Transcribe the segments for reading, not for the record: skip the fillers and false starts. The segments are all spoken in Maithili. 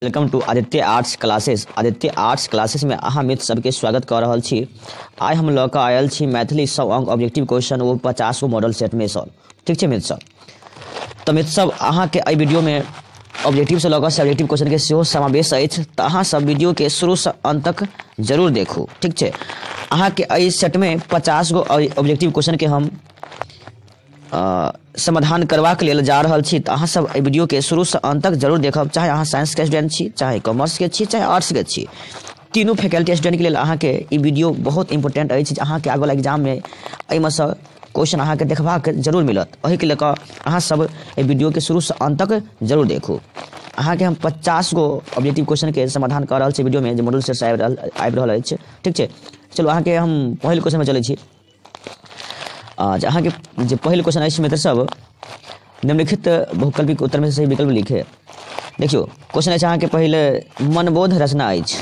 Welcome to Aditya arts classes. Aditya arts classes में अहाँ मित्र सबके स्वागत कर रहल छी। आइ हम लऽ कऽ आयल छी मैथिली 100 अंक ऑब्जेक्टिव क्वेश्चन, वो 50 गो मॉडल सेट में सॉल्व। ठीक छै मित्र सब, तऽ मित्र सब अहाँके एहि वीडियो में ऑब्जेक्टिव से लऽ कऽ सब्जेक्टिव क्वेश्चन के सेहो समावेश अछि, तऽ अहाँ सब वीडियो के शुरू से अंत तक जरूर देखू। ठीक छै, अहाँके एहि सेट में 50 गो ऑब्जेक्टिव क्वेश्चन के हम समाधान करबाक लेल जा रहल छी, तऽ अहाँ सब एहि वीडियो के शुरू से अंत तक जरूर देखब। चाहे अहाँ साइंस के स्टूडेंट छी, चाहे कॉमर्स के छी, चाहे आर्ट्स के छी, तीनू फैकल्टी स्टूडेंट के लेल अहाँके ई वीडियो बहुत इंपॉर्टेंट अछि। अहाँके आगूवला एग्जाम में एहिमे सँ क्वेश्चन अहाँके देखबाक जरूर मिलत। एहिके लऽ कऽ अहाँ सब एहि वीडियो के शुरू से अंत तक जरूर देखू। अहाँके हम 50 गो ऑब्जेक्टिव क्वेश्चन के समाधान कऽ रहल छी वीडियो में, जे मॉडल सेट से आबि रहल अछि। ठीक छै, चलू अहाँके हम पहिल क्वेश्चन में चलै छी। अहाँके जे पहिल क्वेश्चन अछि मित्र सब, निम्नलिखित बहुविकल्पिक उत्तर में से सही विकल्प लिखे। देखियौ क्वेश्चन अछि अहाँके पहिले, मनबोध रचना अछि।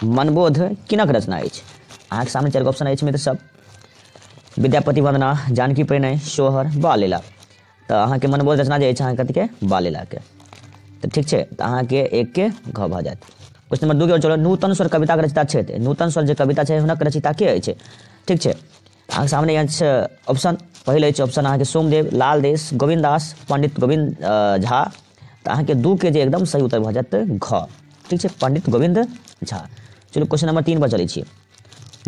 मनबोध किनक रचना अछि? अहाँके सामने 4 गो ऑप्शन अछि मित्र सब, विद्यापति वंदना, जानकी प्रणय, सोहर, बाल लीला। तऽ अहाँके मनबोध रचना जे अछि अहाँके कथीके? बाल लीलाके। तऽ ठीक छै, तऽ अहाँके 1 के घ भऽ जायत। क्वेश्चन नंबर 2 के चलो, नूतन स्वर कविताके रचयिता छथि। नूतन स्वर जे कविता छै हुनक रचयिता के अछि? ठीक छै, अहाँके सामने अछि ऑप्शन। पहिल अछि ऑप्शन अहाँके सोमदेव, लालदेश, गोविन्द दास, पंडित गोविन्द झा। तऽ अहाँके 2 के जे एकदम सही उत्तर भऽ जायत घ। ठीक छै, पंडित गोविन्द झा। चलू क्वेश्चन नंबर 3 पर चलै छी।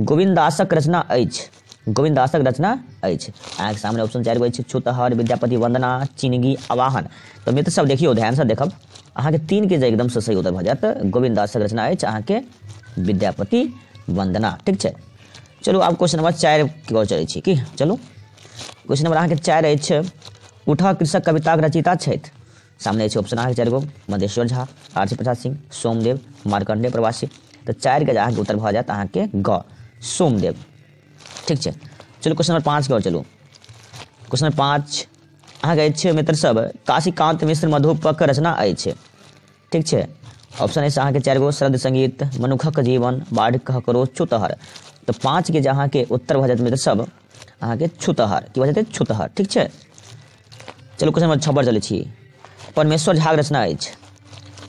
गोविन्द दासक रचना अछि। गोविन्द दासक रचना अछि। अहाँके सामने ऑप्शन 4 गो अछि, छूतहर, विद्यापति वंदना, चिनगी, आवाहन। तऽ मित्र सब देखियौ ध्यानसँ देखब, अहाँके 3 के जे एकदम से सही उत्तर भऽ जायत गोविन्द दासक रचना अछि अहाँके विद्यापति वंदना। ठीक छै, चलू आब क्वेश्चन नंबर 4 के ओर चलै छी। की चलू क्वेश्चन नंबर अहाँके 4 अछि, उठा कृषक कविताक रचयिता छथि। सामने अछि ऑप्शन अहाँके 4 गो, मधेश्वर झा, आरसी प्रसाद सिंह, सोमदेव, मार्कंडेय प्रवासी। तऽ 4 के अहाँके उत्तर भऽ जायत अहाँके ग, सोमदेव। ठीक छै, चलू क्वेश्चन नंबर 5 के ओर चलू। क्वेश्चन नंबर 5 अहाँके अछि मित्र सब, काशीकांत मिश्र मधुपक रचना अछि। ठीक छै, ऑप्शन अछि अहाँके 4 गो, शरद संगीत, मनुखक जीवन, बाढ़ि कहकरो, छुतहर। तऽ 5 के जे अहाँके उत्तर भऽ जायत मित्र सब अहाँके छुतहर। की भऽ जेतै? छुतहर। ठीक छै, चलू क्वेश्चन नंबर 6 पर चलै छी। परमेश्वर झाक रचना अछि।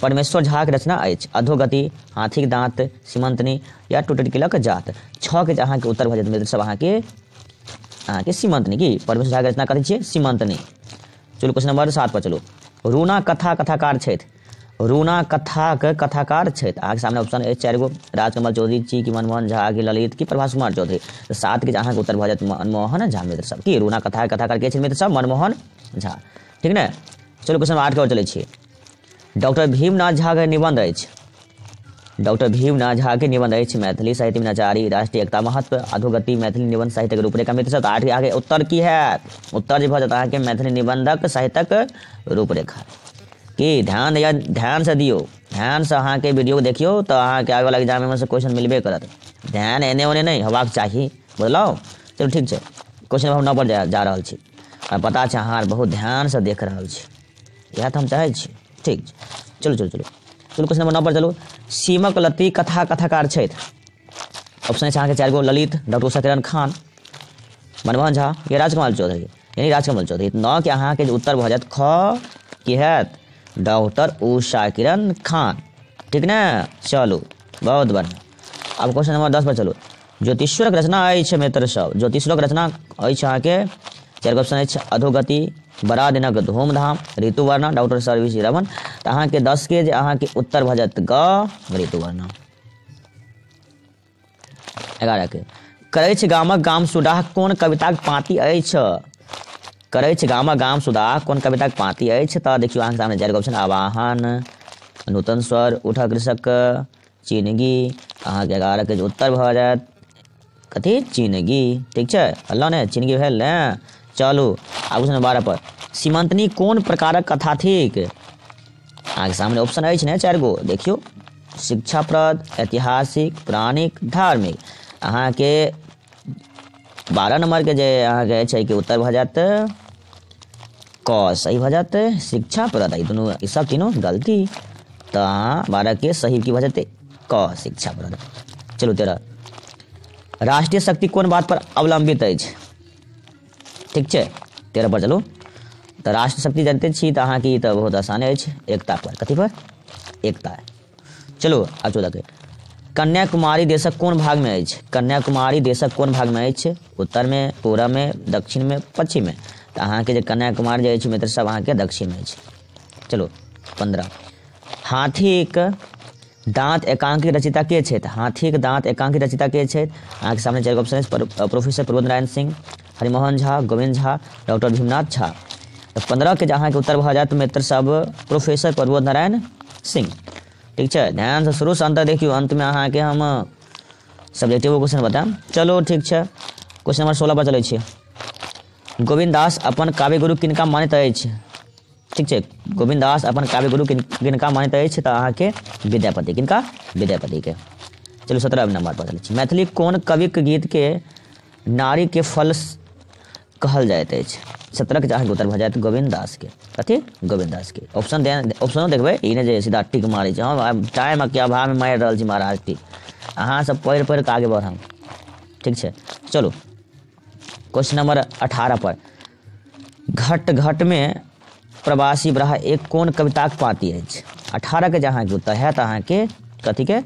परमेश्वर झाक रचना अछि अधोगति, हाथीक दाँत, सीमंतनी या टूटल किलक जात। 6 के जे अहाँके उत्तर भऽ जायत मित्र सब अहाँके अहाँके सीमंतनी। की परमेश्वर झाक रचना कथी छियै? सीमंतनी। चलू क्वेश्चन नंबर 7 पर चलू। रूना कथा कथाकार छथि। रूना कथाक कथाकार छथि। अहाँके सामने ऑप्शन अछि 4 गो, राजकमल चौधरी जी की मनमोहन झा की ललित की प्रभास कुमार चौधरी। तऽ 7 के अहाँके उत्तर भऽ जायत मनमोहन झा मित्र सब। की रूना कथा कथाकार के छथि मित्र सब? मनमोहन झा। ठीक ने, चलू क्वेश्चन नंबर 8 के ओर चलै छी। डॉक्टर भीमनाथ झा के निबंध अछि। डॉक्टर भीमनाथ झा के निबंध अछि मैथिली साहित्य में नचारी, राष्ट्रीय एकता महत्व, अधोगति, मैथिली निबंध साहित्यक रूपरेखा। मित्र सब 8 के अहाँके उत्तर की हैत? उत्तर जे भऽ जायत अहाँके मैथिली निबंधक साहित्यक रूपरेखा। की ध्यान ध्यान से दियौ, ध्यान से अहाँके वीडियो देखियौ तऽ अहाँके आगूवला एग्जाम में से क्वेश्चन मिलबे करत। ध्यान एने ओने नहि होबाक चाही, बुझलहुँ? चलू ठीक छै, क्वेश्चन हम 9 पर जा रहल छी। आ पता छै अहाँ बहुत ध्यान से देख रहल छी, इएह तऽ हम चाहै छी। ठीक छै, चलू चलू चलू चलू क्वेश्चन नंबर 9 पर चलू। सीमक लत्ती कथा कथाकार छथि। ऑप्शन अछि अहाँके 4 गो, ललित, डॉक्टर उषा खान, मनमोहन झा या राजकमल चौधरी। यानी राजकमल चौधरी। 9 के अहाँके उत्तर भऽ जायत ख, की हैत? डॉक्टर उषा किरण खान। ठीक ने, चलू बहुत बढ़िया। आब क्वेश्चन नंबर 10 पर चलू। ज्योतिश्वरक रचना अछि मित्र सब। ज्योतिश्वरक रचना अछि अहाँके 4 गो ऑप्शन अछि, अधोगति, बड़ा दिनक धूमधाम, ऋतुवर्णा, डॉक्टर सर्विस रमन। तऽ अहाँके 10 के जे अहाँके उत्तर भऽ जायत ग, ऋतुवर्णा। 11 के करैछ गामक गाम सुडाह कोन कविताक पाँति अछि? करैछ गामक गाम सुदाह कोन कविताक पाँति अछि? तऽ देखियौ अहाँके सामने 4 गो ऑप्शन, आवाहन, नूतन स्वर, उठ कृषक, चिनगी। अहाँके 11 के जे उत्तर भऽ जायत कथी? चिनगी। ठीक छै, हल्ला ने चिनगी भेल ने। चलू आब क्वेश्चन 12 पर, सीमंतनी कोन प्रकारक कथा थिक? अहाँके सामने ऑप्शन अछि ने 4 गो, देखियौ, शिक्षाप्रद, ऐतिहासिक, पौराणिक, धार्मिक। अहाँके 12 नंबर के जे अहाँके छै कि उत्तर भऽ जायत क, सही भऽ जायत शिक्षाप्रद। ई दुनू ई सब तीनू गलती, तऽ अहाँ 12 के सही की भऽ जेतै? क, शिक्षाप्रद। चलू 13, राष्ट्रीय शक्ति कोन बात पर अवलंबित अछि? ठीक छै, 13 पर चलू। तऽ राष्ट्र शक्ति जानिते छी तऽ अहाँके ई तऽ बहुत आसाने अछि, एकता पर। कथी पर? एकता। चलू आब 14 के, कन्याकुमारी देशक कोन भागमे अछि? कन्याकुमारी देशक कोन भागमे अछि? उत्तरमे, पूरबमे, दक्षिणमे, पश्चिममे। तऽ अहाँके जे कन्याकुमारी जे अछि मित्र सब अहाँके दक्षिणमे अछि। चलू 15, हाथीक दाँत एकांकी रचयिता के छथि? हाथीक दाँत एकांकी रचयिता के छथि? अहाँके सामने 4 ऑप्शन अछि, प्रोफेसर प्रबोध नारायण सिंह, हरिमोहन झा, गोविन्द झा, डॉक्टर भीमनाथ झा। तऽ 15 के जे अहाँके उत्तर भऽ जायत मित्र सब प्रोफेसर प्रबोध नारायण सिंह। ठीक छै, ध्यानसँ शुरूसँ अंत तक देखियौ, अंतमे अहाँके हम सब्जेक्टिव क्वेश्चन बतायब। चलो ठीक छै, क्वेश्चन नंबर 16 पर चलै छी। गोविन्द दास अपन काव्य गुरु किनका मानैत अछि? ठीक छै, गोविन्द दास अपन काव्य गुरु किनका मानैत अछि? तऽ अहाँके विद्यापति। किनका? विद्यापति के। चलू 17 नंबर पर चलै छी। मैथिली कोन कविक गीतके नारीके फल कहल जाइत अछि? 17 के अहाँके उत्तर भऽ जायत गोविन्द दास के। कथी? गोविन्द दास के। ऑप्शन ऑप्शनो देखबै, ई नहि जे सीधा टिक मारै छै। हम टाइमके अभावमे मारि रहल छी महाराज टिक, अहाँ सब पढ़ि पढ़ि कऽ आगे बढ़ब। ठीक छै, चलू क्वेश्चन नंबर 18 पर, घट घटमे प्रवासी बरहा एक कोन कविताक पाँति अछि? 18 के जे अहाँके उत्तर हैत अहाँके कथीके?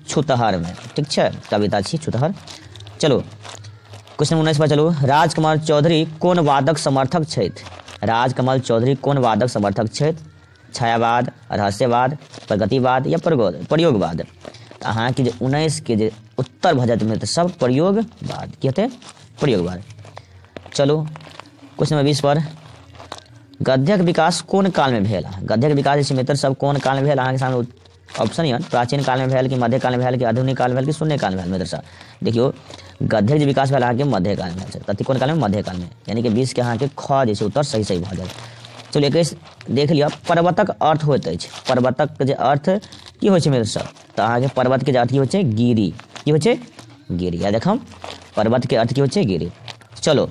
छुतहरमे। ठीक छै, कविता छी छुतहर। चलू क्वेश्चन 19 पर चलू। राजकमल चौधरी कोन वादक समर्थक छथि? राजकमल चौधरी कोन वादक समर्थक छथि? छायावाद, रहस्यवाद, प्रगतिवाद या प्रयोगवाद? तऽ अहाँके जे 19 के जे उत्तर भऽ जायत मित्र सब प्रयोगवाद। की हेतै? प्रयोगवाद। चलू क्वेश्चन नंबर 20 पर, गद्यक विकास कोन कालमे भेल? गद्यक विकास जे छै मित्र सब कोन कालमे भेल? अहाँके सामने ऑप्शन यऽ, प्राचीन कालमे भेल कि मध्यकालमे भेल कि आधुनिक कालमे भेल कि शून्य कालमे भेल? मित्र सब देखियौ, गद्यक जे विकास भेल अहाँके मध्यकालमे भेल छै। कथी? कोन कालमे? मध्यकालमे। यानी कि 20 के अहाँके ख जे छै उत्तर सही सही भऽ जायत। चलू 21 देख लिअ। पर्वतक अर्थ होइत अछि, पर्वतक जे अर्थ की होइ छै मित्र सब? तऽ अहाँके पर्वतके जे अर्थ की होइ छै? गिरी। की होइ छै? गिरी। या देखम, पर्वतके अर्थ की होइ छै? गिरी। चलो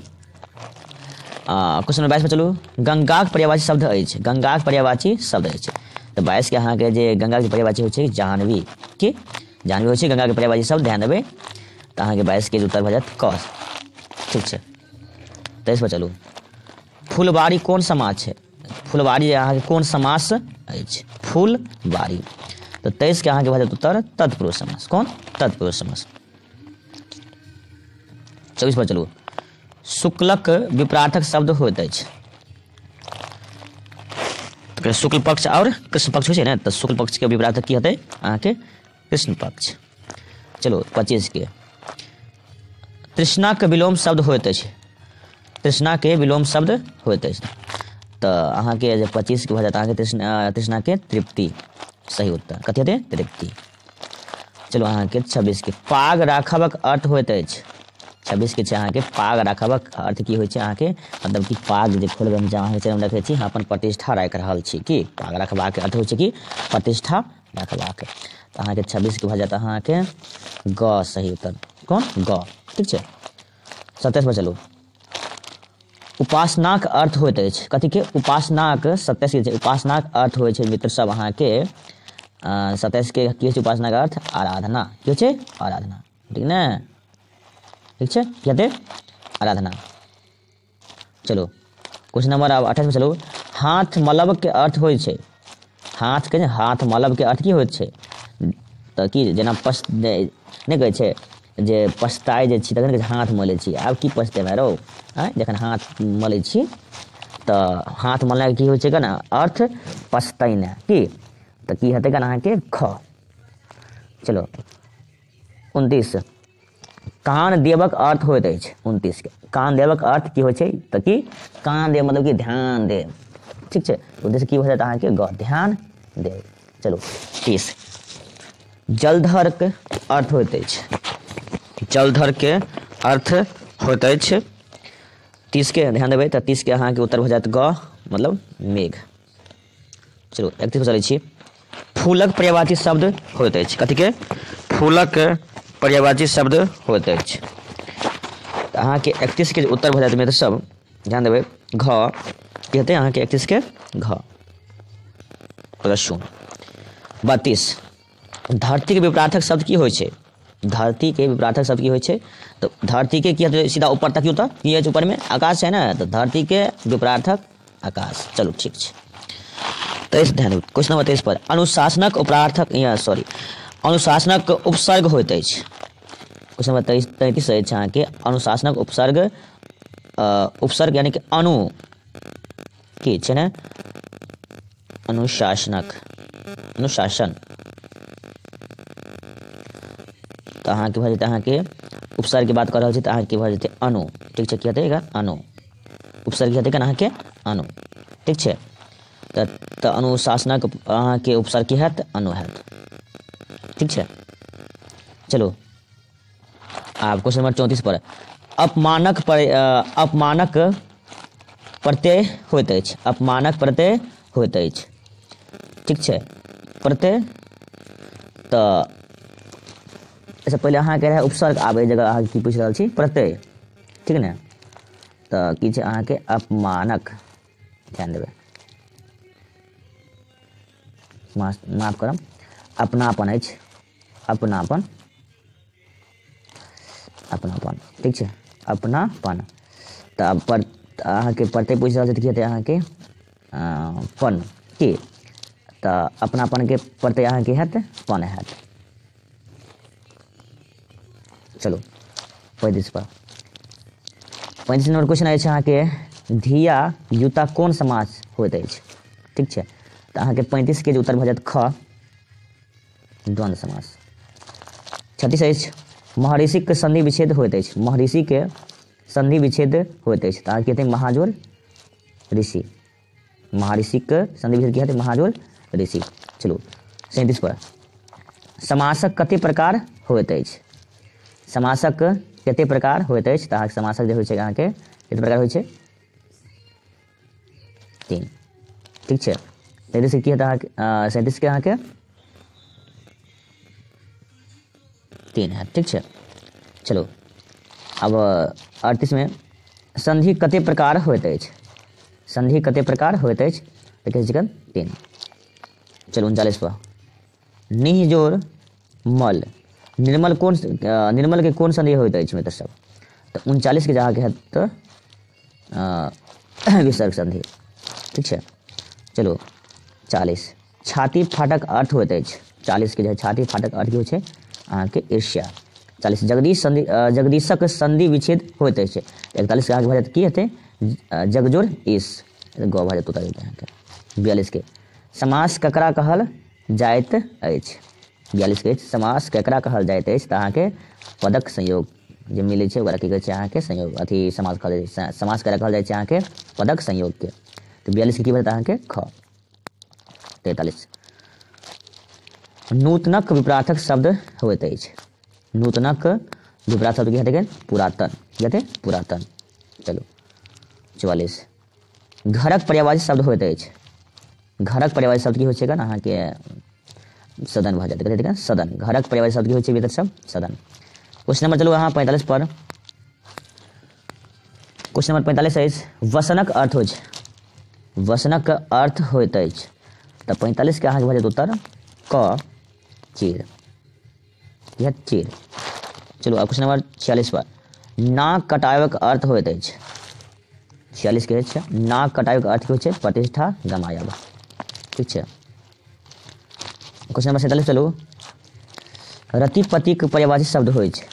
क्वेश्चन नंबर 22 पर चलू। गंगाक पर्यायवाची शब्द अछि। गंगाक पर्यायवाची शब्द अछि। तऽ 22 के अहाँके जे गंगाके पर्यायवाची होइ छै जाह्नवी। की? जाह्नवी होइ छै गंगाके पर्यायवाची शब्द। ध्यान देबै तऽ अहाँके 22 के उत्तर भऽ जायत क। ठीक छै, 23 पर चलू। फुलबाड़ी कोन समास छै? फुलबाड़ी जे अहाँके कोन समास अछि? फुलबाड़ी। तऽ 23 के अहाँके भऽ जायत उत्तर तत्पुरुष समास। कोन? तत्पुरुष समास। 24 पर चलू। शुक्लक विपरार्थक शब्द होइत अछि। शुक्ल पक्ष और कृष्ण पक्ष होइ छै ने, तऽ शुक्ल पक्ष के विपरार्थक की हेतै अहाँके? कृष्ण पक्ष। चलो 25 के, तृष्णाके विलोम शब्द होइत अछि। तृष्णाके विलोम शब्द होइत अछि। तऽ अहाँके जे 25 के भऽ जायत अहाँके तृष्णाके तृप्ति। सही उत्तर कथी हेतै? तृप्ति। चलो अहाँके 26 के, पाग राखबक अर्थ होइत अछि। 26 के छै अहाँके पाग राखबक अर्थ की होइ छै अहाँके? मतलब कि पाग जे खोलबै हम अहाँके चरण रखै छी, हम अपन प्रतिष्ठा राखि रहल छी। की पाग रखबाक अर्थ होइ छै? कि प्रतिष्ठा रखबाक। तऽ अहाँके 26 के भऽ जायत अहाँके ग सही उत्तर। कोन? ग। ठीक छै, 27 पर चलू। उपासनाक अर्थ होइत अछि। कथीके उपासनाक? 27 के छै उपासनाक अर्थ होइ छै मित्र सब अहाँके 27 के की होइ छै उपासनाक अर्थ? आराधना। की होइ छै? आराधना। ठीक ने? ठीक छै, की हेतै? आराधना। चलो क्वेश्चन नंबर आब 28 में चलू। हाथ मलब के अर्थ होइ छै। हाथ के हाथ मलब के अर्थ की होइत छै? तऽ की जेना नहि कहै छै जे पछताइ जे छी तखन कहै छै हाथ मलै छी। आब की पछतेबै रौ? आँय, जखन हाथ मलै छी तऽ हाथ मलनाइ की होइ छै केना अर्थ? पछतेनाइ। की तऽ की हेतै केना अहाँके? ख। चलो 29, कान देबक अर्थ होइत अछि। 29 के कान देबक अर्थ की होइ छै? तऽ की कान देब मतलब कि ध्यान देब। ठीक छै, उद्देश्य की भऽ जायत अहाँके? ग, ध्यान देब। चलू 30, जलधर के अर्थ होइत अछि। जलधर के अर्थ होइत अछि। 30 के ध्यान देबै तऽ 30 के अहाँके उत्तर भऽ जायत ग, मतलब मेघ। चलू 31 पर चलै छी। फूलक पर्यायवाची शब्द होइत अछि। कथीके? फूलक पर्यायवाची शब्द होइत अछि। तऽ अहाँके 31 के उत्तर भऽ जायत मित्र सब, ध्यान देबै, घ। की हेतै अहाँके 31 के? घ। रसून। 32, धरतीके विपरार्थक शब्द की होइ छै? धरतीके विपरार्थक शब्द की होइ छै? तऽ धरतीके की हेतै? सीधा ऊपर तकियौ तऽ की अछि ऊपरमे? आकाश छै ने, तऽ धरतीके विपरार्थक आकाश। चलू ठीक छै। 23 ध्यान, क्वेश्चन नंबर 23 पर अनुशासनक उपरार्थक या सॉरी अनुशासनक उपसर्ग होइत अछि। क्वेश्चन नंबर 33 अछि अहाँके अनुशासनक उपसर्ग उपसर्ग यानी कि अनु की छै ने, अनुशासनक अनुशासन तऽ अहाँके भऽ जेतै, अहाँके उपसर्गके बात कऽ रहल छी तऽ अहाँके भऽ जेतै अनु। ठीक छै, की हेतै अनु, उपसर्ग हेतै अहाँके अनु। ठीक छै, तऽ अनुशासनक अहाँके उपसर्ग की हैत, अनु हैत। ठीक छै, चलू आब क्वेश्चन नंबर 34 पर अपमानक अपमानक प्रत्यय होइत अछि। अपमानक प्रत्यय होइत अछि। ठीक छै, प्रत्यय तऽ एहिसँ पहिले अहाँके रहै उपसर्ग, आब एहि जगह अहाँके की पूछि रहल छी, प्रत्यय। ठीक ने, तऽ की छै अहाँके अपमानक, ध्यान देबै, माफ करब, अपनापन अछि, अपनापन, अपनापन। ठीक छै, अपनापन तऽ पर अहाँके प्रत्यय पूछि रहल छै तऽ की हेतै अहाँके पन, की तऽ अपनापनके प्रत्यय अहाँके हैत पन हैत। चलू 35 पर 35 नंबर क्वेश्चन अछि अहाँके धिया युता कोन समास होइत अछि। ठीक छै, तऽ अहाँके 35 के जे उत्तर भऽ जायत ख, द्वंद्व समास। 36 अछि महर्षिक संधि विच्छेद होइत अछि। महर्षि के संधि विच्छेद होइत अछि तऽ अहाँके हेतै महाजोर ऋषि। महर्षिक संधि विच्छेद की हेतै महाजोर ऋषि। चलू 37 पर समासक कते प्रकार होइत अछि। समासक कते प्रकार होइत अछि तऽ अहाँके समासक जे होइ छै अहाँके कते प्रकार होइ छै, 3। ठीक छै, 37 के की हेतै अहाँके 37 के अहाँके 3 हैत। ठीक छै, चलू अब 38 में संधि कते प्रकार होइत अछि। संधि कते प्रकार होइत अछि तऽ कहै छै 3। चलू 39 पर निहजोर मल निर्मल कोन निर्मल के कोन संधि होइत अछि मित्र सब, तऽ 39 के अहाँके हैत तऽ विसर्ग संधि। ठीक छै, चलू 40 छाती फाटक अर्थ होइत अछि। 40 के जे छाती फाटक अर्थ की होइ छै अहाँके ईर्ष्या। 40 जगदीश संधि जगदीशक संधि विच्छेद होइत अछि। 41 के अहाँके भऽ जायत की हेतै जगजोर ईश, ग भऽ जायत उत्तर अहाँके। 42 के समास ककरा कहल जाइत अछि। 42 के समास ककरा कहल जाइत अछि तऽ अहाँके पदक संयोग जे मिलै छै ओकरा की कहै छै अहाँके संयोग अथी समास कहल जाइ छै। समास ककरा कहल जाइ छै अहाँके पदक संयोगके। तऽ 42 के की भऽ जायत अहाँके ख। 43 नूतनक विपरार्थक शब्द होइत अछि। नूतनक विपरार्थक शब्द की हेतै पुरातन, की हेतै पुरातन। चलू 44 घरक पर्यायवाची शब्द होइत अछि। घरक पर्यायवाची शब्द की होइ छै अहाँके सदन भऽ जायत, कथी हेतै सदन। घरक पर्यायवाची शब्द की होइ छै मित्र सब, सदन। क्वेश्चन नंबर चलू अहाँ 45 पर। क्वेश्चन नंबर 45 अछि वसनक अर्थ होइ छै। वसनक अर्थ होइत अछि तऽ 45 के अहाँके भऽ जायत उत्तर क चीर, यह चीर। चलू आब क्वेश्चन नंबर 46 पर नाक कटाबक अर्थ होइत अछि। 46 के अछि नाक कटाबक अर्थ की होइ छै प्रतिष्ठा गमायब। ठीक छै, क्वेश्चन नंबर 47 चलू रतिपतिक पर्यायवाची शब्द होइ छै।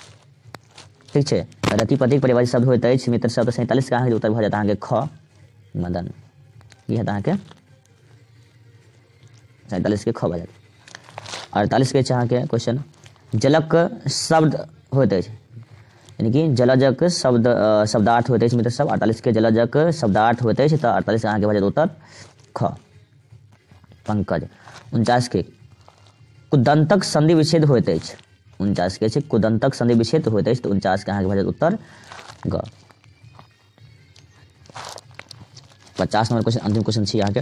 ठीक छै, रतिपतिक पर्यायवाची शब्द होइत अछि मित्र सब। 47 के अहाँके उत्तर भऽ जायत अहाँके ख मदन, ई हैत अहाँके 47 के ख भऽ जायत। 48 के अहाँके क्वेश्चन जलक शब्द होइत अछि, यानी कि जलजक शब्द शब्दार्थ होइत अछि मित्र सब। 48 के जलजक शब्दार्थ होइत अछि तऽ 48 अहाँके भऽ जायत उत्तर ख पंकज। 49 के कुदंतक संधि विच्छेद होइत अछि। 49 के छै कुदंतक संधि विच्छेद होइत अछि तऽ 49 के अहाँके भऽ जायत उत्तर ग। 50 नंबर क्वेश्चन अंतिम क्वेश्चन छी अहाँके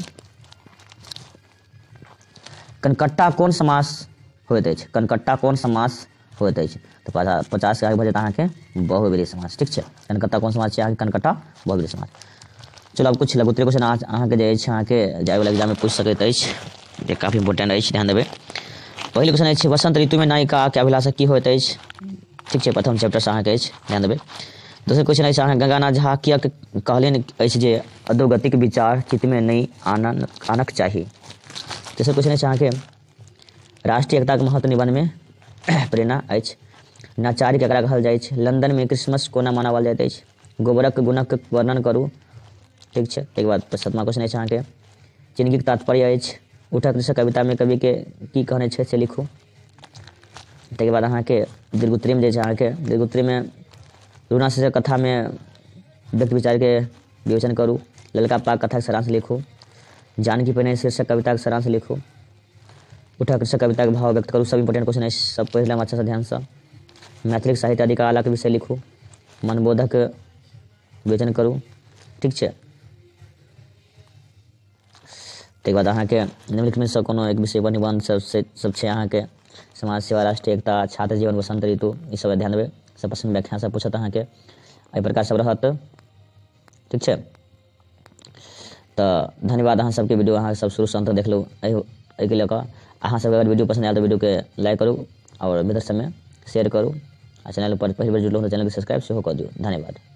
कनकट्टा कोन समास होइत अछि। कनकट्टा कोन समास होइत अछि तऽ 50 के आगे भऽ जायत अहाँके बहुव्रीहि समास। ठीक छै, कनकट्टा कोन समास छै अहाँके कनकट्टा बहुव्रीहि समास। चलू आब किछु लघुत्तरीय क्वेश्चन अहाँके जे अछि अहाँके जायवला एग्जाममे पूछि सकैत अछि, जे काफी इम्पोर्टेंट अछि, ध्यान देबै। पहिल क्वेश्चन अछि वसंत ऋतुमे नायिका के अभिलाषा की होइत अछि। ठीक छै, प्रथम चैप्टरसँ अहाँके अछि, ध्यान देबै। दोसर क्वेश्चन अछि अहाँ गंगानाथ झा किएक कहलनि अछि जे अधोगतिक विचार चित्तमे नहि आनक चाही। तेसर क्वेश्चन अछि अहाँके राष्ट्रीय एकताके महत्व निबंधमे प्रेरणा अछि। नचारी केकरा कहल जाइ छै? लंदनमे क्रिसमस कोना मनाओल जाइत अछि? गोबरक गुणक वर्णन करू। ठीक छै। ताहिके बाद 7मा क्वेश्चन अछि अहाँके जिनगीक तात्पर्य अछि। उठक कृषक कवितामे कविके की कहने छै से लिखू। ताहिके बाद अहाँके दीर्घोत्तरीमे जे छै अहाँके दीर्घोत्तरीमे रूना शीर्षक कथामे व्यक्त विचारके विवेचन करू। ललका पाग कथाके सारांश लिखू। जानकी परिणय शीर्षक कविताके सारांश लिखू। उठक कृषक कविताके भाव व्यक्त करू। सब इम्पोर्टेंट क्वेश्चन अछि, सब पढ़ि लेब अच्छासँ ध्यानसँ। मैथिलीक साहित्य अधिकालक विषय लिखू। मनबोधक विवेचन करू। ठीक छै। ताहिके बाद अहाँके निम्नलिखितमे सँ कोनो एक विषय पर निबंध सब से सब छै अहाँके समाज सेवा, राष्ट्रीय एकता, छात्र जीवन, वसंत ऋतु, ई सब ध्यान देबै। सब प्रश्न व्याख्या सब पूछत अहाँके, एहि प्रकार सब रहत। ठीक छै। तऽ धन्यवाद अहाँ सबके, वीडियो अहाँ सब शुरू से अंत तक देखलहुँ एहिके लऽ कऽ। अहाँ सबके अगर वीडियो पसंद आयल तऽ वीडियोके लाइक करू आओर मित्र सबमे शेयर करू आ चैनल पर पहिल बेर जुड़लहुँ तऽ चैनलके सब्सक्राइब सेहो कऽ दियौ। धन्यवाद।